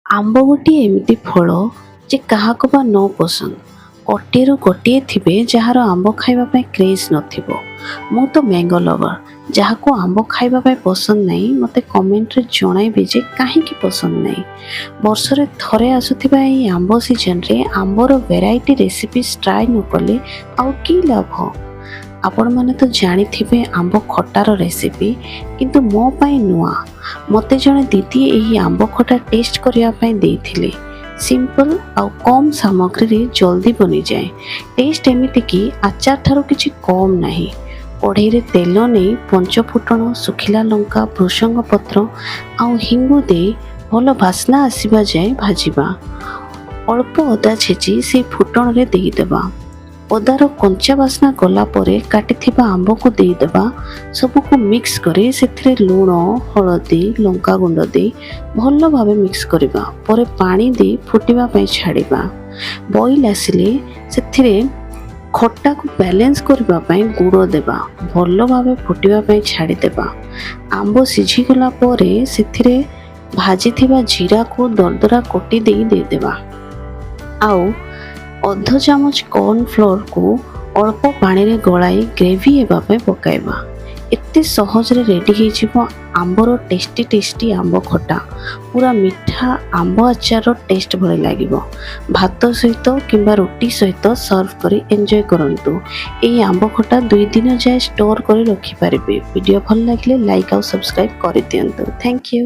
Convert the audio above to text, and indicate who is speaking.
Speaker 1: ଆମ୍ବ ଗୋଟିଏ ଏମିତି ଫଳ ଯେ କାହାକୁ ବା ନ ପସନ୍ଦ। କୋଟିଏରୁ ଗୋଟିଏ ଥିବେ ଯାହାର ଆମ୍ବ ଖାଇବା ପାଇଁ କ୍ରେଜ୍ ନଥିବ। ମୁଁ ତ ମ୍ୟାଙ୍ଗୋ ଲଭର। ଯାହାକୁ ଆମ୍ବ ଖାଇବା ପାଇଁ ପସନ୍ଦ ନାହିଁ, ମୋତେ କମେଣ୍ଟରେ ଜଣାଇବେ ଯେ କାହିଁକି ପସନ୍ଦ ନାହିଁ। ବର୍ଷରେ ଥରେ ଆସୁଥିବା ଏହି ଆମ୍ବ ସିଜନରେ ଆମ୍ବର ଭେରାଇଟି ରେସିପିସ୍ ଟ୍ରାଏ ନ କଲେ ଆଉ କି ଲାଭ? ଆପଣମାନେ ତ ଜାଣିଥିବେ ଆମ୍ବ ଖଟାର ରେସିପି, କିନ୍ତୁ ମୋ ପାଇଁ ନୂଆ। ମୋତେ ଜଣେ ଦିଦି ଏହି ଆମ୍ବ ଖଟା ଟେଷ୍ଟ କରିବା ପାଇଁ ଦେଇଥିଲେ। ସିମ୍ପଲ୍ ଆଉ କମ୍ ସାମଗ୍ରୀରେ ଜଲ୍ଦି ବନିଯାଏ। ଟେଷ୍ଟ ଏମିତି କି ଆଚାର ଠାରୁ କିଛି କମ୍ ନାହିଁ। କଢ଼େଇରେ ତେଲ ନେଇ ପଞ୍ଚଫୁଟଣ, ଶୁଖିଲା ଲଙ୍କା, ଭୃସଙ୍ଗ ପତ୍ର ଆଉ ହିଙ୍ଗୁ ଦେଇ ଭଲ ବାସ୍ନା ଆସିବା ଯାଏ ଭାଜିବା। ଅଳ୍ପ ଅଦା ଛେଚି ସେଇ ଫୁଟଣରେ ଦେଇଦେବା। ଅଦାର କଞ୍ଚା ବାସ୍ନା ଗଲା ପରେ କାଟିଥିବା ଆମ୍ବକୁ ଦେଇଦେବା। ସବୁକୁ ମିକ୍ସ କରି ସେଥିରେ ଲୁଣ, ହଳଦୀ, ଲଙ୍କାଗୁଣ୍ଡ ଦେଇ ଭଲ ଭାବେ ମିକ୍ସ କରିବା। ପରେ ପାଣି ଦେଇ ଫୁଟିବା ପାଇଁ ଛାଡ଼ିବା। ବଏଲ୍ ଆସିଲେ ସେଥିରେ ଖଟାକୁ ବାଲାନ୍ସ କରିବା ପାଇଁ ଗୁଡ଼ ଦେବା। ଭଲ ଭାବେ ଫୁଟିବା ପାଇଁ ଛାଡ଼ିଦେବା। ଆମ୍ବ ସିଝିଗଲା ପରେ ସେଥିରେ ଭାଜିଥିବା ଜିରାକୁ ଦରଦରା କୋଟି ଦେଇ ଦେଇଦେବା ଆଉ ଅଧ ଚାମଚ କର୍ଣ୍ଣଫ୍ଲୋରକୁ ଅଳ୍ପ ପାଣିରେ ଗୋଳାଇ ଗ୍ରେଭି ହେବା ପାଇଁ ପକାଇବା। ଏତେ ସହଜରେ ରେଡ଼ି ହେଇଯିବ ଆମ୍ବର ଟେଷ୍ଟି ଟେଷ୍ଟି ଆମ୍ବ ଖଟା। ପୁରା ମିଠା ଆମ୍ବ ଆଚାରର ଟେଷ୍ଟ ଭଳି ଲାଗିବ। ଭାତ ସହିତ କିମ୍ବା ରୁଟି ସହିତ ସର୍ଭ କରି ଏନ୍ଜୟ କରନ୍ତୁ। ଏହି ଆମ୍ବ ଖଟା 2 ଦିନ ଯାଏ ଷ୍ଟୋର୍ କରି ରଖିପାରିବେ। ଭିଡ଼ିଓ ଭଲ ଲାଗିଲେ ଲାଇକ୍ ଆଉ ସବସ୍କ୍ରାଇବ୍ କରିଦିଅନ୍ତୁ। Thank you.